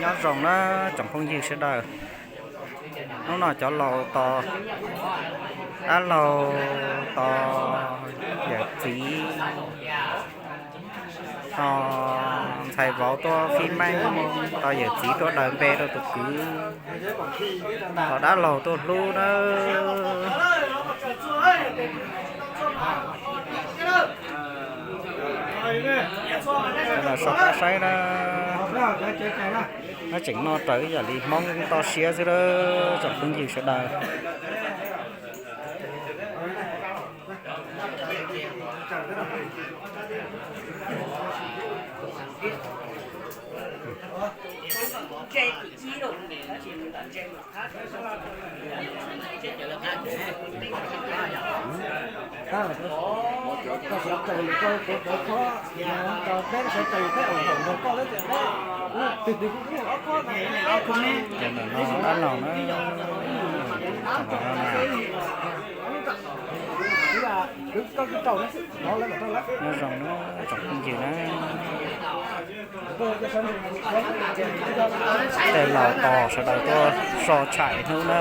Nyob zoo na tsoom phooj ywg sawv daws. Hnub no cov laus tos, dab laug tos yawm txiv, tos ntxhais vauv tuaj fij meej, tos yawm txiv tuaj daws npe rau tus kwv, tos dab laug tuaj hlub nawb. Los so qab saib na, nyob tseem noj raws ib yam li Hmoob toj siab xwb a tsoom phooj ywg sawv daws. Dab laug na, nyob zoo na tsoom phooj ywg na. Tej laus tos sawv daws tuaj so tshais hnub na.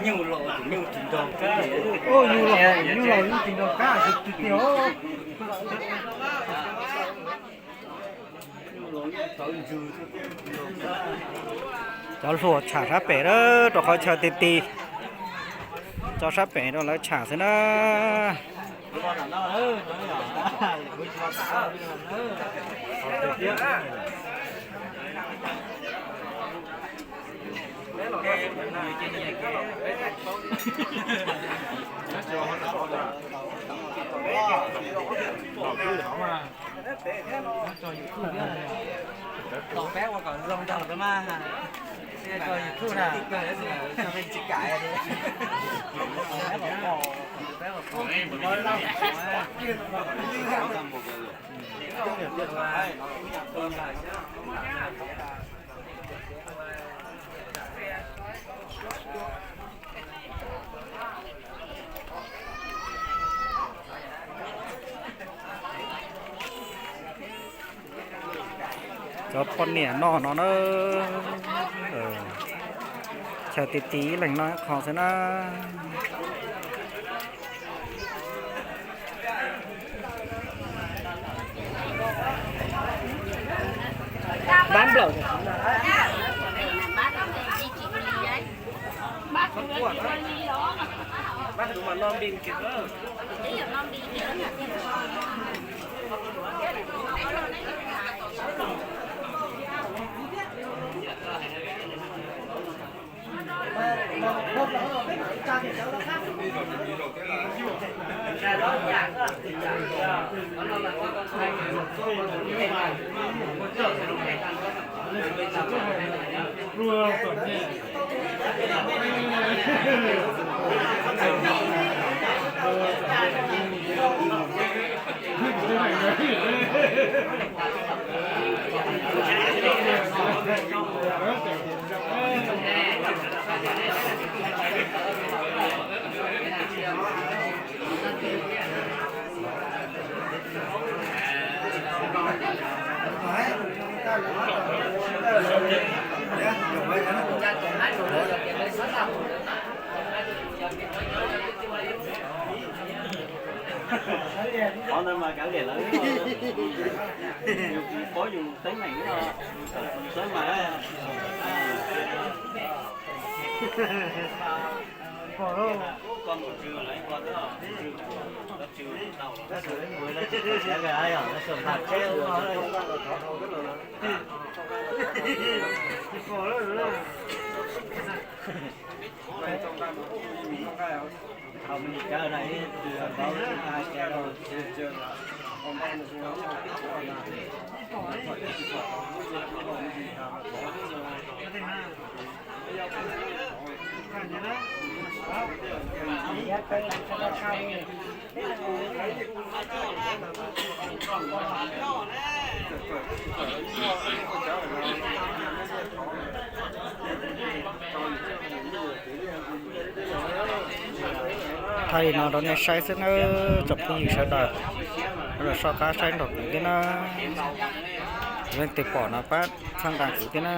Nyuj laus, nyuj laus, nyuj laus tiag tiag. Cov hluas tsham sab pem na, rau qhov chaw ti ti, tso sab pem rau lawv tsham xwb na. Tos peb ua kom zoo tau mas, tso YouTube na. Cov poj niam noj no na, chaw ti ti ib leeg noj ib qho xwb na. Qhov ntawd mas kav liam lawv, yus paub yus teeb meem no, saib mas. Thaij li no rau nej saib xwb nawb tsoom phooj ywg sawv daws, los soj qab saib nrog kuv thiab na. Leej twg pom no pab txhawb nqa kuv thiab na.